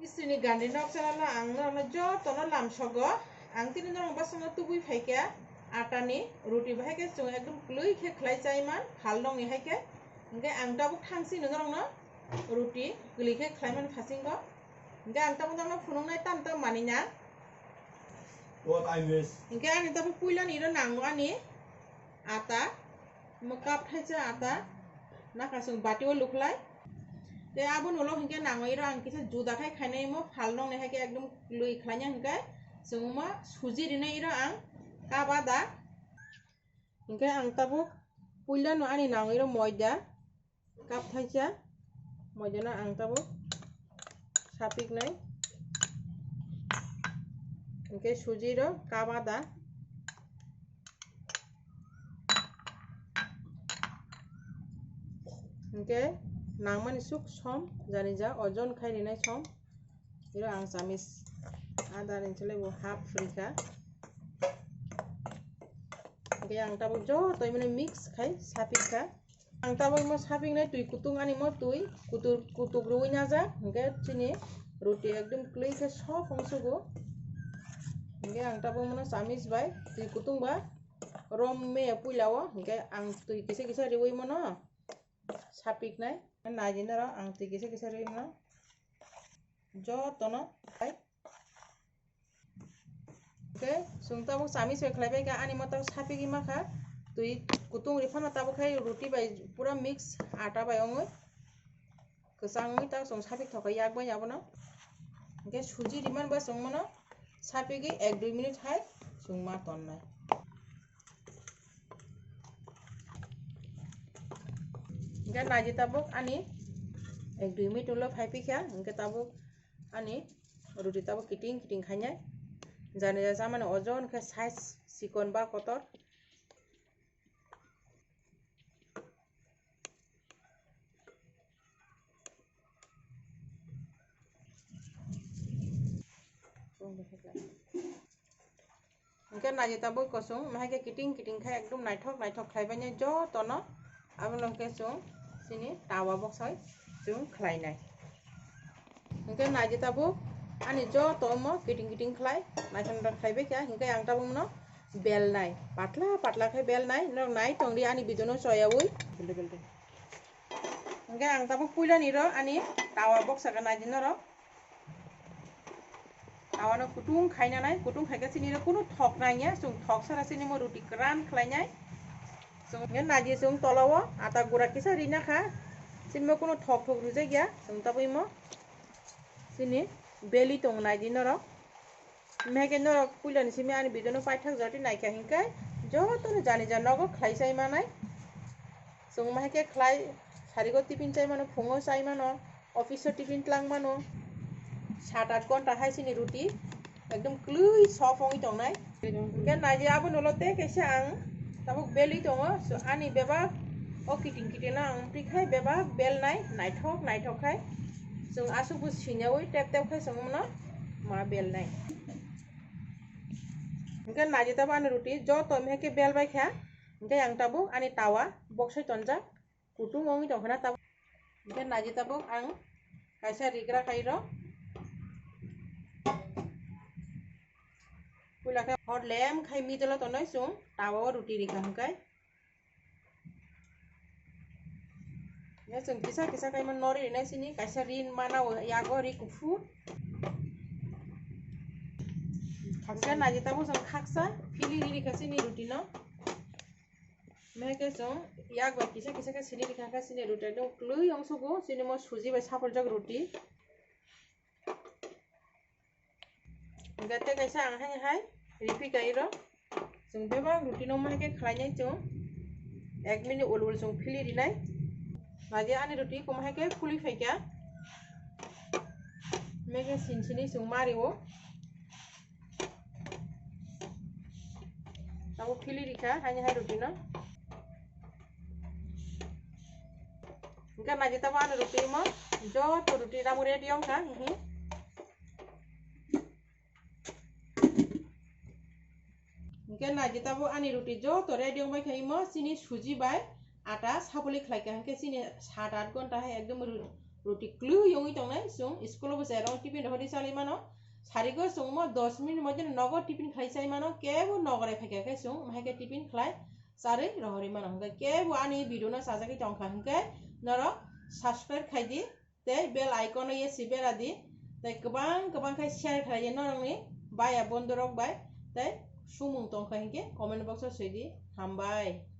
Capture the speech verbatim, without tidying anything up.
Sini gandhi nok chalala ang norokno jotono lamsogo. Ang tini norok basongo tubui phaikha atani ruti bahai khe chwng ekdom kwlwi khe khlai chaiman phal nongni hai khe. Hinkhe ang tabuk thang sini norokno ruti kwlwi khe khlaiman phasingo. Hinkhe ang tabuk norokno phunuknai tam tam manwi na. What I miss? Hinkhe ani tabuk puilani ro nango ani ata, omo cup thaisa ata, nakha chwng bati o lukhlai. Tei aboni ulo hinkhe nango iro ang kisa juda khai khainai omo phal nongni hai khe ekdom lwi khlaina hinkhe chwng omo suji rinai iro ang cup ada. Hinkhe ang tabuk puilano ani nango iro moida. Cup thaisa, moidano ang tabuk sapiknai. Hinkhe suji ro cup ada. Hinkhe nangmani suk som, jani ja ojon khai rinai som. Iro ang chamis ada rinchilai bo half rikha. Hinkhe ang tabuk joto mane mix khai sapikha. Ang tabuk mo sapiknai twi kutung ani mo twi kutur kutuk rwi najak, hinkhe chini ruti ekdom kwlwi khe soft wng sugo. Hinkhe ang tabuk mono chamis bai twi kutung ba rom me puila o, hinkhe ang twi kisa kisa riwi mono sapiknai. Naidi norok ang twi kisa kisa riwi mono jotono. Hinkhe chwng tabuk chamis bai khlaibai kha, ani mo tabuk sapigwi ma kha. Twi kutung ri phano tabuk khai ruti bai pura mix ata bai wngwi kwchangwi tabuk chwng sapik thok kha yak bai abono. Hinkhe suji riman bai chwng mano sapigwi ek dui minute hai chwng ma tonnai. Hinkhe naidi tabuk ani ek dui minute ulo phai pikha, hinkhe tabuk ani ruti tabuk kiting kiting khainai. Jani ja chamani ojon khe size chikon ba kotor. Hinkhe naidi tabuk kosong, mahai khe kiting kiting khai ekdom naithok naithok khlaibainai jotono. Abono khe chwng chini tawa boksai chwng khlainai. Hinkhe naidi tabuk ani joto omo kiting kiting khlai naithok naithok khlaibai kha, hinkhe ang tabuk no belnai, patla patla khe belnai, norok nai tongdi ani video no choyaui. Hinkhe ang tabuk puilani ro ani tawa boksa khe naidi norok. Tawano kutung khainanai, kutung khaikhe chini ro kunu thok nangya, chwng thok sara chini mo ruti kwran khlainai. Chwng hinkhe naidi chwng tolao ata gura kisa rina kha, chini mo kunu thok thok rijak ya, chwng tabuk imo chini beli tong naidi norok. Mehke norok puilani simi ani video no paithak jati naikha hinkhe jotono jani ja nogo khlai chai manai. Chwng mahike khlai sarigo tiffin chai mano, phungo chai mano, office o tiffin tlang mano. Sat at ghonta hai chini ruti ekdom kwlwi soft wngwi tongnai. Hinkhe naidi aboni ulo tei kaisa ang tabuk belwi tongo. So, ani bebak o kiting kiting no ang twi khai bebak belnai naithok naithok khai. Chwng aswk bo sinaui tep tep khai chwng mano ma belnai. Hinkhe naidi tabuk ani ruti joto mehke bel bai kha. Hinkhe ang tabuk ani tawa boksai tonjak kutung wngwi tongkha na tabuk. Hinkhe naidi tabuk ang kaisa rigra khai rw. Puila khe hor lem khai middle o tongnai chwng tawa o ruti rikha hinkhe. Hinkhe chwng kisa kisa khai mano nori rinai chini kaisa ri mana o yago ri kuphur. Khaksa naidi tabuk chwng khaksa phili ri rikha chini ruti no. Mehke chwng yak bai kisa kisa khe sini rikha khe chini ruti ekdom kwlwi wngsugo chini mo suji bai sapuljak ruti. Hinkhe tei kaisa ang haini hai ripi kai rw. Chwng bebak ruti no mahai khe khlainai chwng ek minute ul ul chwng phili rinai. Naidi ani ruti koma hai khe phuli phaikha. Mehke sin sini chwng ma rio. Tabuk phili rikha haini hai ruti no. Hinkhe naidi tabuk ani ruti mo joto ruti tabuk ready wngkha hihi. Hinkhe naidi tabuk ani ruti joto ready wngbai kha imo chini suji bai ata sapuli khlaikha hinkhe chini sat at ghonta hai ekdom ru-, roti klwi wngwi tongnai, chwng school o bo chai rok tiffin rohorwi chalwi mano. Sarigo chwng mo dos minute moddhe nogo tiffin khlai chai mano, kebo nogorai phaikha khe chwng mahai khe tiffin khlai charwi rohorwi mano. Hwnkhe kebo ani video no chajagwi tongkha hwnkhe norok subscribe khai di, tei bell icon no yesi bera di, tei kwbang kwbang khai share khlai di norokni baya bondhu rok bai, tei sumung tongkha hwnkhe comment box o swi di. Hambai.